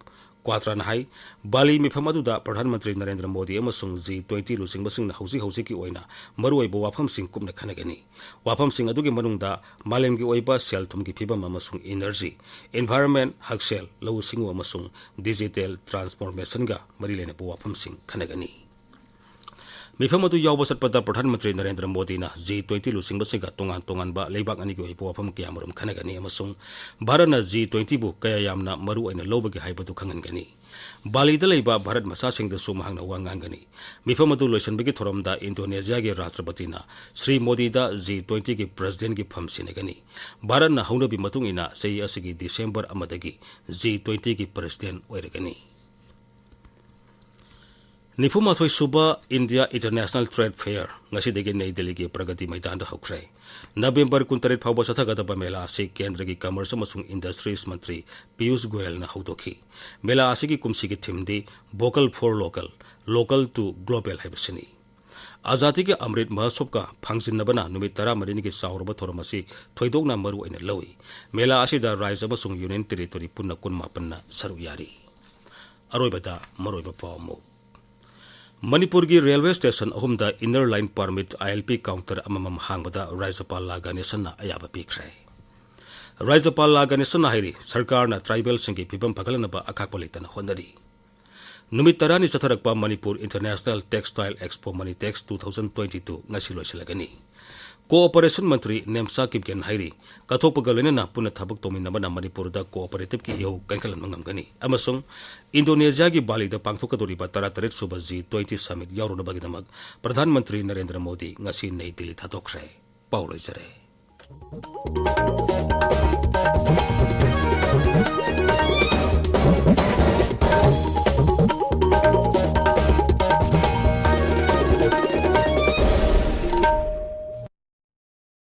ꯀ꯭ꯋꯥꯇ꯭ꯔꯥꯅ ꯍꯥꯏ, ꯕꯥꯂꯤ ꯃꯤꯐꯝ ꯑꯗꯨꯗ ꯄ꯭ꯔꯙꯥꯟ ꯃꯟꯇ꯭ꯔꯤ ꯅꯔꯦꯟꯗ꯭ꯔ ꯃꯣꯗꯤ ꯑꯃꯁꯨꯡ ꯖꯤ ꯇ꯭ꯋꯦꯟꯇꯤ ꯂꯨꯆꯤꯡꯕꯁꯤꯡꯅ ꯍꯧꯖꯤꯛ ꯍꯧꯖꯤꯛꯀꯤ ꯑꯣꯏꯅ ꯃꯔꯨꯑꯣꯏꯕ ꯋꯥꯐꯝꯁꯤꯡ ꯀꯨꯞꯅ ꯈꯟꯅꯒꯅꯤ꯫ ꯋꯥꯐꯝꯁꯤꯡ ꯑꯗꯨꯒꯤ ꯃꯅꯨꯡꯗ ꯃꯥꯂꯦꯝꯒꯤ ꯑꯣꯏꯕ ꯁꯦꯜ ꯊꯨꯝꯒꯤ ꯐꯤꯕꯝ ꯑꯃꯁꯨꯡ ꯏꯅꯔꯖꯤ, ꯏꯟꯚꯥꯏꯔꯟꯃꯦꯟ, ꯍꯛꯁꯦꯜ, ꯂꯧꯎ ꯁꯤꯡꯎ ꯑꯃꯁꯨꯡ ꯗꯤꯖꯤꯇꯦꯜ ꯇ꯭ꯔꯥꯟꯁꯐꯣꯔꯃꯦꯁꯟꯒ ꯃꯔꯤ ꯂꯩꯅꯕ ꯋꯥꯐꯝꯁꯤꯡ ꯈꯟꯅꯒꯅꯤ꯫ ꯃꯤꯐꯝ ꯑꯗꯨ ꯌꯥꯎꯕ ꯆꯠꯄꯗ ꯄ꯭ꯔꯙꯥꯟ ꯃꯟꯇ꯭ꯔꯤ ꯅꯔꯦꯟꯗ꯭ꯔ ꯃꯣꯗꯤꯅ ꯖꯤ ꯇ꯭ꯋꯦꯟꯇꯤ ꯂꯨꯆꯤꯡꯕꯁꯤꯡꯒ ꯇꯣꯉꯥꯟ ꯇꯣꯉꯥꯟꯕ ꯂꯩꯕꯥꯛ ꯑꯅꯤꯒꯤ ꯑꯣꯏꯕ ꯋꯥꯐꯝ ꯀꯌꯥꯃꯔꯨꯝ ꯈꯟꯅꯒꯅꯤ ꯑꯃꯁꯨꯡ ꯚꯥꯔꯠꯅ ꯖꯤ ꯇ꯭ꯋꯦꯟꯇꯤꯕꯨ ꯀꯌꯥ ꯌꯥꯝꯅ ꯃꯔꯨ ꯑꯣꯏꯅ ꯂꯧꯕꯒꯦ ꯍꯥꯏꯕꯗꯨ ꯈꯪꯍꯟꯒꯅꯤ꯫ ꯕꯥꯂꯤꯗ ꯂꯩꯕ ꯚꯥꯔꯠ ꯃꯆꯥꯁꯤꯡꯗꯁꯨ ꯃꯍꯥꯛꯅ ꯋꯥ ꯉꯥꯡꯒꯅꯤ꯫ ꯃꯤꯐꯝ ꯑꯗꯨ ꯂꯣꯏꯁꯤꯟꯕꯒꯤ ꯊꯧꯔꯝꯗ ꯏꯟꯗꯣꯅꯦꯁꯤꯌꯥꯒꯤ ꯔꯥꯁꯇ꯭ꯔꯄꯇꯤꯅ ꯁ꯭ꯔꯤ ꯃꯣꯗꯤꯗ ꯖꯤ ꯇ꯭ꯋꯦꯟꯇꯤꯒꯤ ꯄ꯭ꯔꯁꯤꯗꯦꯟꯒꯤ ꯐꯝ ꯁꯤꯟꯅꯒꯅꯤ꯫ ꯚꯥꯔꯠꯅ ꯍꯧꯅꯕꯤ ꯃꯇꯨꯡ ꯏꯟꯅ ꯆꯍꯤ ꯑꯁꯤꯒꯤ ꯗꯤꯁꯦꯝꯕꯔ ꯑꯃꯗꯒꯤ ꯖꯤ ꯇ꯭ꯋꯦꯟꯇꯤꯒꯤ ꯄ꯭ꯔꯁꯤꯗꯦꯟ ꯑꯣꯏꯔꯒꯅꯤ꯫ ꯅꯤꯐꯨꯃꯥꯊꯣꯏ ꯁꯨꯕ ꯏꯟꯗꯤꯌꯥ ꯏꯟꯇꯔꯅꯦꯁꯅꯦꯜ ꯇ꯭ꯔꯦꯗ ꯐꯦꯌꯔ ꯉꯁꯤꯗꯒꯤ ꯅꯩ ꯗꯤꯜꯂꯤꯒꯤ ꯄ꯭ꯔꯒꯇꯤ ꯃꯩꯗꯥꯟꯗ ꯍꯧꯈ꯭ꯔꯦ꯫ ꯅꯕꯦꯝꯕꯔ ꯀꯨꯟꯇꯔꯦꯠ ꯐꯥꯎꯕ ꯆꯠꯊꯒꯗꯕ ꯃꯦꯂꯥ ꯑꯁꯤ ꯀꯦꯟꯗ꯭ꯔꯒꯤ ꯀꯃꯔꯁ ꯑꯃꯁꯨꯡ ꯏꯟꯗꯁꯇ꯭ꯔꯤꯁ ꯃꯟꯇ꯭ꯔꯤ ꯄꯤꯌꯨꯁ ꯒꯣꯌꯜꯅ ꯍꯧꯗꯣꯛꯈꯤ꯫ ꯃꯦꯂꯥ ꯑꯁꯤꯒꯤ ꯀꯨꯝꯁꯤꯒꯤ ꯊꯤꯝꯗꯤ Vocal for Local, Local to Global ꯍꯥꯏꯕꯁꯤꯅꯤ꯫ ꯑꯖꯥꯗꯤꯒꯤ ꯑꯃ꯭ꯔꯤꯠ ꯃꯍꯣꯠꯁꯕꯀ ꯐꯥꯡꯖꯤꯟꯅꯕꯅ ꯅꯨꯃꯤꯠ ꯇꯔꯥꯃꯔꯤꯅꯤꯒꯤ ꯆꯥꯎꯔꯕ ꯊꯧꯔꯝ ꯑꯁꯤ ꯊꯣꯏꯗꯣꯛꯅ ꯃꯔꯨ ꯑꯣꯏꯅ ꯂꯧꯏ꯫ ꯃꯦꯂꯥ ꯑꯁꯤꯗ ꯔꯥꯏꯖ ꯑꯃꯁꯨꯡ ꯌꯨꯅꯤꯌꯟ ꯇꯦꯔꯤꯇꯣꯔꯤ ꯄꯨꯟꯅ ꯀꯨꯟꯃꯥꯄꯟꯅ ꯁꯔꯨꯛ ꯌꯥꯔꯤ꯫ ꯑꯔꯣꯏꯕꯗ ꯃꯔꯨꯑꯣꯏꯕ ꯄꯥꯎ ꯑꯃꯨꯛ꯫ ꯃꯅꯤꯄꯨꯔꯒꯤ ꯔꯦꯜꯋꯦ ꯁ꯭ꯇꯦꯁꯟ ꯑꯍꯨꯝꯗ inner line permit, ILP, counter ꯑꯃꯃꯝ ꯍꯥꯡꯕꯗ ꯔꯥꯖ꯭ꯌꯄꯥꯜ ꯂꯥ ꯒꯅꯦꯁꯟꯅ ꯑꯌꯥꯕ ꯄꯤꯈ꯭ꯔꯦ꯫ ꯔꯥꯖ꯭ꯌꯄꯥꯜ ꯂꯥ ꯒꯅꯦꯁꯟꯅ ꯍꯥꯏꯔꯤ, ꯁꯔꯀꯥꯔꯅ ꯇ꯭ꯔꯥꯏꯕꯦꯜꯁꯤꯡꯒꯤ ꯐꯤꯕꯝ ꯐꯒꯠꯍꯟꯅꯕ ꯑꯈꯥꯛꯄ ꯂꯩꯇꯅ ꯍꯣꯠꯅꯔꯤ꯫ ꯅꯨꯃꯤꯠ ꯇꯔꯥꯅꯤ ꯆꯠꯊꯔꯛꯄ Manipur international textile expo Manitex two thousand twenty two ꯉꯁꯤ ꯂꯣꯏꯁꯤꯜꯂꯒꯅꯤ꯫ ꯀꯣꯑꯣꯄꯔꯦꯁꯟ ꯃꯟꯇ꯭ꯔꯤ ꯅꯦꯝꯆꯥ ꯀꯤꯞꯒꯦꯟ ꯍꯥꯏꯔꯤ, ꯀꯠꯊꯣꯛꯄꯒ ꯂꯣꯏꯅꯅ ꯄꯨꯟꯅ ꯊꯕꯛ ꯇꯧꯃꯤꯟꯅꯕꯅ ꯃꯅꯤꯄꯨꯔꯗ ꯀꯣꯑꯣꯄꯔꯦꯇꯤꯚꯀꯤ ꯏꯍꯧ ꯀꯟꯈꯠꯍꯟꯕ ꯉꯝꯒꯅꯤ ꯑꯃꯁꯨꯡ ꯏꯟꯗꯣꯅꯦꯁꯤꯌꯥꯒꯤ ꯕꯥꯂꯤꯗ ꯄꯥꯡꯊꯣꯛꯀꯗꯧꯔꯤꯕ ꯇꯔꯥꯇꯔꯦꯠ ꯁꯨꯕ G twenty summit ꯌꯥꯎꯔꯨꯅꯕꯒꯤꯗꯃꯛ Pradhan Mantri Narendra Modi ꯉꯁꯤ ꯅꯩ ꯗꯤꯜꯂꯤ ꯊꯥꯗꯣꯛꯈ꯭ꯔꯦ꯫ ꯄꯥꯎ ꯂꯣꯏꯖꯔꯦ꯫